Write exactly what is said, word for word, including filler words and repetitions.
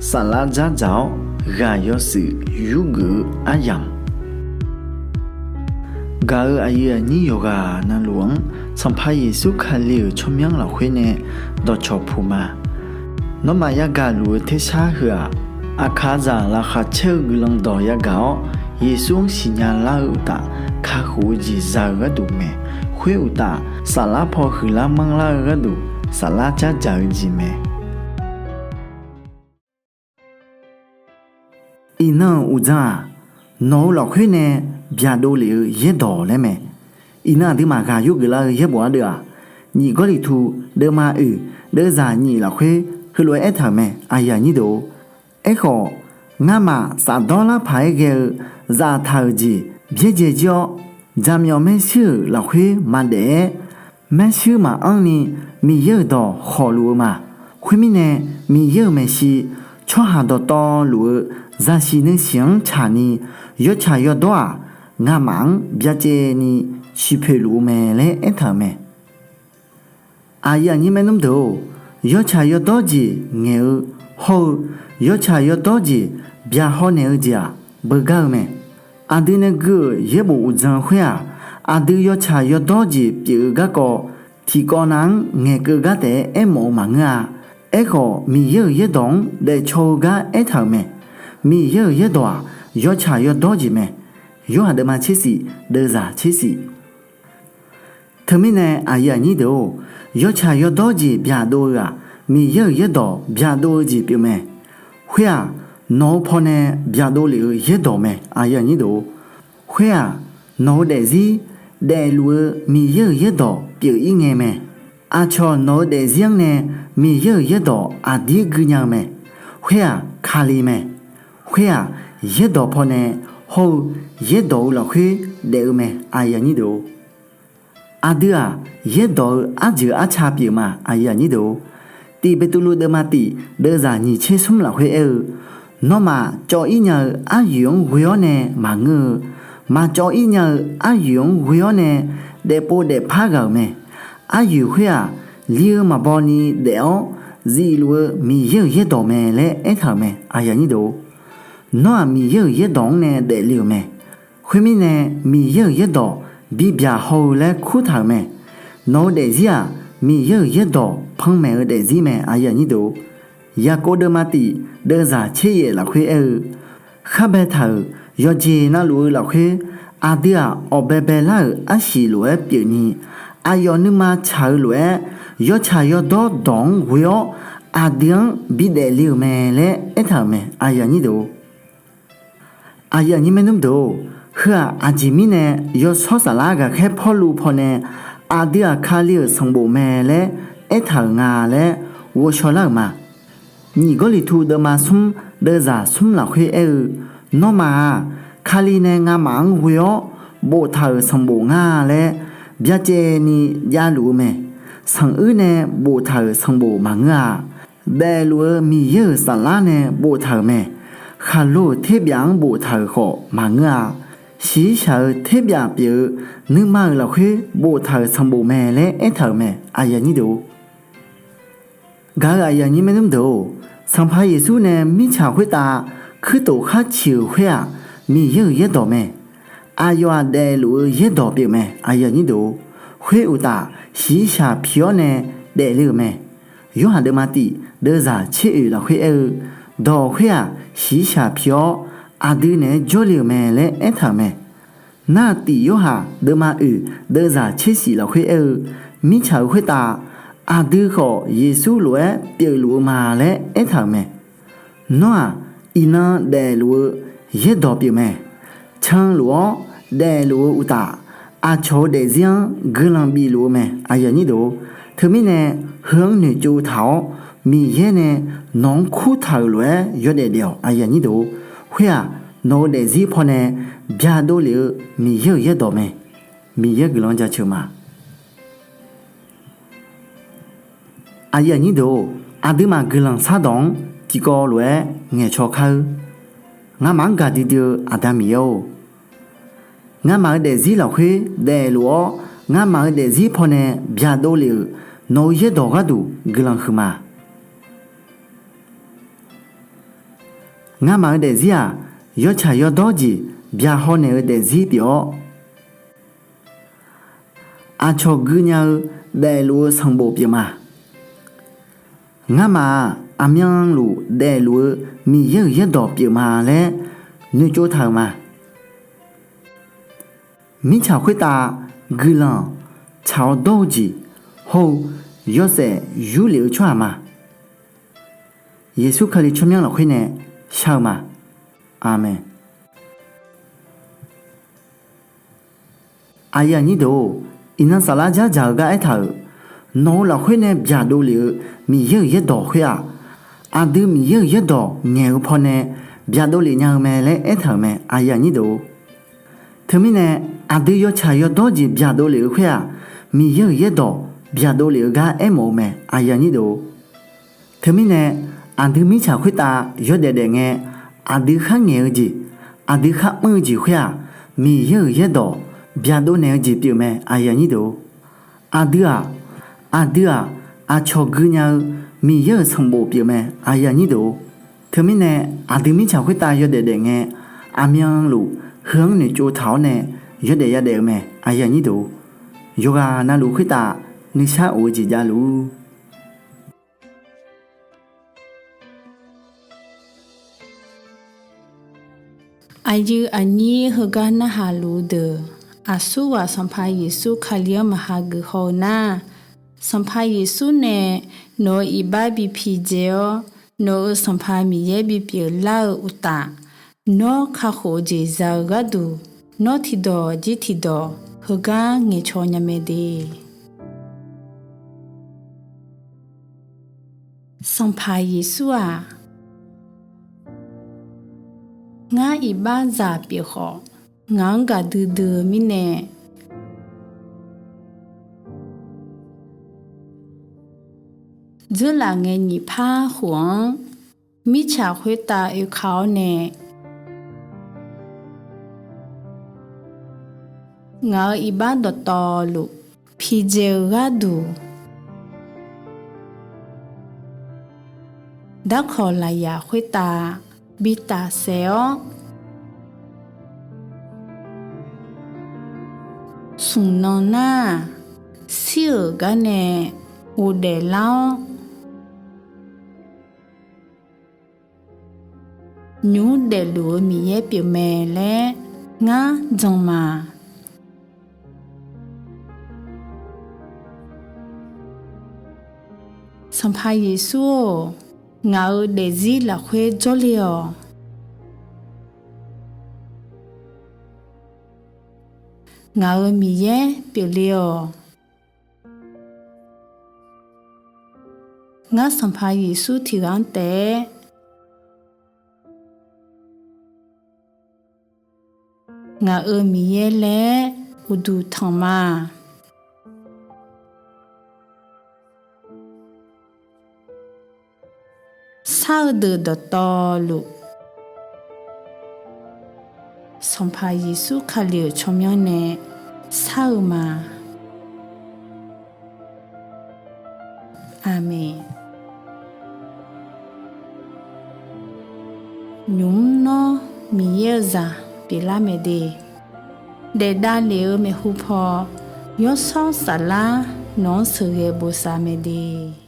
Saflar dzardzaq-awr ghaq yawshuif yurgeuf-eu aryamq, gaq-euq aqyuif aqnyir yawqghaq navluf-anr Sanqpaq Yeqsur Kali-euq tsawrmyanr lafkhoer nae dawqcawq puq ma. Nawmaf yagaq luf-eu tersar heu-aq, aqkaqzaq laqkhaq caer-eu guiqlanq dawq yagaq-awr, Yeqsur-anr siqnya lar-eu uqtaf, kakhof-eu jeq za-eu gharduq mae. Khoer uqtaf, saflar paw huiqlar manrlar-eu gharduq, saflar dzardzaq-eu jeq mae. Iqnan-euq uqdzan-aq, nawq-eu lafkhoer nae byaqdov lef-eu yaerdawq laer mae. Iqnan aqduimaf ghaq yurgeuf lar-eu yaerbof ardeuv-aq, nyiq Gawrliqtu deuvma oeq deuvzaq nyiq lafkhoer heulof-aer aertaq-euq mae, aqyuif aqnyir deuq-or. Aerkhawf, ngamaf shafdawr lar paq-aer ghae-eu zaftaq-euq jeq byaerdzae jir-awr, jaqmyawf maershuir-euq lafkhoer maqdaef-aer, maershuir maqanr ni Miqyaer-euq dawq khawqluf-eu ma. Khoermirnae, Miqyaer-euq maeqshi tsawrhaq dawqtawvluf-eu zaqsiq nuisiq-anr tsaqni, yawtsaq yawdawr-aq, ngamaf-anr byacaevni ciqpoeq luf-eu mae laer aertaq-euq mae. Aqyuif aqnyir maernmr deuq-or, yawtsaq yawdawr jeq ngaeq-eu hawr-eu, yawtsaq yawdawr jeq byaqhaw naeq-eu jeq-aq, beugar-eu mae. Aqdui nae gui-euq yaerbof uqdzan khoer-aq, aqdui yawtsaq yawdawr jeq pyeuf-eu garkawv, tiqkawv nav-anr ngaeqkeuv gar taef-aer aermawf-eu maqngeur-a. Aerkhawf, Miqyaer-euq yaerdawq-anr daefcaw-eu gar aertaq-euq mae. Miqyaer-euq yaerdawq-aq, yawtsaq yawdawr jeq mae. Yorhaq deuvma tsershif deuvzaq tsershif. Teumirnae aqyuif aqnyir deuq-or, yawtsaq yawdawr jeq byaqdov-eu-aq, Miqyaer-euq yaerdawq byaqdov-eu jeq pyeufmae. Khoer-aq, nawq-eu pawnae byaqdov lef-eu yaerdawq mae, aqyuif aqnyir deuq-or. Khoer-aq, nawq-eu daefzir daefluf-eu Miqyaer-euq yaerdawq pyeuf-ir ngae mae. Aqcawq nawq-eu daefzir-anr nae Miqyaer-euq yaerdawq aqdir gui nya-eu mae. Khoer-aq, Kali mae. Khoer-aq, yaerdawq pawnae hawr-eu yaerdawq-eu lafkhoer daef-eu mae, aqyuif aqnyir deuq-or. Aqdui-aq, yaerdawq-eu arjeuq arca pyeuf ma, aqyuif aqnyir deuq-or. Tiq Beqtuvluv deuvma tiq deuvzaq nyiq tser smr lafkhoer aer-eu, nawmaf cawv-ir nya-eu aryoeq-anr ghoe-awr nae maqngeur-eu, maqcawv-ir nya-eu aryoeq-anr ghoe-awr nae daefpov daefpar ghaq-euq mae. Aryoeq khoer-aq, li-eu maqbaw ni daef-awr zifluf-eu Miqyaer-euq yaerdawq mae laer aertaq-euq mae, aqyuif aqnyir deuq-or. Nawr-aq, Miqyaer-euq yaerdawq-anr nae daefle-euq mae. Khoermirnae, Miqyaer-euq yaerdawq bibyaq haw-eu laer kurtaq-euq mae. Nawq-eu daefzir-aq, Miqyaer-euq yaerdawq panmaeq-eu daefzir mae, aqyuif aqnyir deuq-or. Yaqkov deuvma tiq deuvzaq tser yaef lafkhoer aer-eu, khar baetaq-euq yawqjeq navluf-eu lafkhoer, aqdui-aq, awqbae baelar-euq arsiq lof-aer pyeufni, aqyawf nuima tsaq-eu lof-aer, yawtsaq yawdawr dawq-anr ghoe-awr aqdui-anr bidaef le-euq mae laer aertaq-euq mae, aqyuif aqnyir deuq-or. Aqyuif aqnyir maernmr deuq-or, heu-aq, aqjeq mirnae Yawshawr Saflar ghaqkhaer Pawrluv pawnae aqdui-aq, Kali-euq sanqbof mae laer aertaq-euq nga laer ghovshaw lar-euq ma. Nyiq Gawrliqtu deuvma smr deuvzaq smr lafkhoer aer-eu, nawmaf-aq, Kali nae ngamaf-anr ghoe-awr boftaq-euq sanqbof ngar laer byacaevni javluf-eu mae. Sanquir nae boftaq-euq sanqbof maqngeur-a. Daefluf-eu Miqyaer-euq Saflar nae boftaq-euq mae. Khaqlo-euq terbyaf-anr boftaq-euq khawf maqngeur-a. Shiqshaq-eu terbyaf pyeuf-eu nuima-euq lafkhoer boftaq-euq sanqbof mae laer aertaq-euq mae, aqyuif aqnyir deuq-or. Gaq-euq aqyuif aqnyir maernmr deuq-or, Sanqpaq Yeqsur nae mirtsaq khoertav kuirtof khar ciq-euq khoer-aq, Miqyaer-euq yaerdawq mae. Aqyawf-aq, daefluf-eu yaerdawq pyeufmae, aqyuif aqnyir deuq-or. Khoer uqtaf, shiqshaq pi-awr nae daefle-euq mae. Yorhaq deuvma tiq deuvzaq tser oeq lafkhoer aer-eu, dawq khoer-aq, shiqshaq pi-awr aqdui naeq-aer jawrle-euq mae laer aertaq-euq mae. Nar-aq, tiq Yorhaq deuvma oeq deuvzaq tser shif lafkhoer aer-eu, mirtsaq-euq khoertav aqdui khawf Yeqsur lof-aer pyeufluf-eu ma laer aertaq-euq mae. Nawr-aq, iqnan daefluf-eu yaerdawq pyeufmae. Canluf-awr daefluf-eu uqtaf, aqcawq-eu daefzir-anr guiqlanq bifluf-eu mae, aqyuif aqnyir deuq-or. Teumirnae, heu-anr noeqtsov taq-awr, Miqyaer nae nawq-anr kurtaq-euq lof-aer yawdaef daef-awq, aqyuif aqnyir deuq-or. Khoer-aq, nawq-eu daefzir pawnae byaqdov lef-eu Miqyaer-euq yaerdawq mae. Miqyaer guiqlanq jaceuq ma. Aqyuif aqnyir deuq-or, aqduimaf guiqlanq shardawq-anr tiqkawv lof-aer ngaeqcaw kar-eur. Ngamaf-anr gaqdui dui-eu Aqda Miqyaer-or, ngamaf-eu daefzir lafkhoer daefluf-awr, ngamaf-eu daefzir pawnae byaqdov lef-euq nawq-eu yaerdawq gharduq guiqlanq huiqma. Ngamaf-eu daefzir-aq, yawtsaq yawdawr jeq byaqhaw naeq-eu daefzir pyeuf-awr, aqcawq gui nya-eu daefluf-eu sanqbof pyeuf ma. Ngamaf-aq, aqmyanluf daefluf-eu Miqyaer-euq yaerdawq pyeuf ma laer noeqtsov taq-euq ma. Mirtsaq khoertav guiqlanq tsaq-awr dawr-eu jeq hawr-eu yawshaef yurlef-eu tsawrhaq ma. Yeqsur Kali tsawrmyanr lafkhoer nae shar-eu ma. Aqmeq. Aqyuif aqnyir deuq-or, iqnan saflar dzardzaq-eu gar aertaq-euq, nawq-eu lafkhoer nae byaqdov lef-eu Miqyaer-euq yaerdawq khoer-aq, aqdui Miqyaer-euq yaerdawq ngaeq-eu pawnae byaqdov lef nya-eu mae laer aertaq-euq mae. Aqyuif aqnyir deuq-or, teumirnae aqdui yawtsaq yawdawr jeq byaqdov lef-eu khoer-aq, Miqyaer-euq yaerdawq byaqdov lef-eu gar aermawf-eu mae. Aqyuif aqnyir deuq-or, teumirnae aqdui mirtsaq khoertav yawdaef daef ngae, aqdui kharngaeq-eu jeq, aqdui kharmr-eu jeq khoer-aq, Miqyaer-euq yaerdawq byaqdov naeq-eu jeq pyeuf mae. Aqyuif aqnyir deuq-or, aqdui-aq, aqdui-aq, aqcawq gui nya-eu Miqyaer-euq sanqbof pyeuf mae. Aqyuif aqnyir deuq-or, teumirnae aqdui mirtsaq khoertav yawdaef daef ngae, aqmyanluf heu-anr noeqtsov taq-awr nae yawdaef yadaef-eu mae. Aqyuif aqnyir deuq-or, yawqghaq navluf khoertav nuishar of-eu jeq javluf-ur. Aqyuif aqnyir heugar narhaq luf-eu deuq, aqsurghaq Sanqpaq Yeqsur Kali-anr maqha geuf haw-eu nar, Sanqpaq Yeqsur nae nawq-euq iqbax bi pidzae-awr, nawq-euq Sanqpaq Miqyaer bipyeuf lar-eu uqtaf, nawr kakhof-eu jeq za-eu gharduq, nawr tiqdawq jir tiqdawq heugar ngaeqcaw nya mae de. Sanqpaq Yeqsur-aq, ngar iqbaxzaq pyeuf khawf, ngaq-anr gaqdui dui-eu mirnae, dzeurlaf ngae nyiq par khof-anr mirtsaq khoertav oeka-awr nae, ngaq-euq iqbax dawqtawvluf pidzae-eu gharduq, darkawq lafyaq khoertav bi tafsaef-awr, smq nan nar-aq, shir-euq gar nae ghofdaef lar-awr, nymq mr daefluf-eu Miqyaer pyeufmae laer ngar jan ma. Sanqpaq Yeqsur-or, ngaq-euq daefzir lafkhoer jawrle-awq. Ngaq-euq Miqyaer pyeufle-awq. Ngar Sanqpaq Yeqsur tiqghaq-anr taef-aer ngaq-euq Miqyaer laer uqduq tanq ma. Shar-eu deuq dawqtawvluf, Sanqpaq Yeqsur Kali-euq tsawrmyanr nae shar-eu ma. Aqmeq. Nymq mr nawr Miqyaer-eu zaq pyeuflar mae de. Daefdav lef-eu maeqhu paw, Yawshawr Saflar nawq-anr sheuqghae bosav mae de.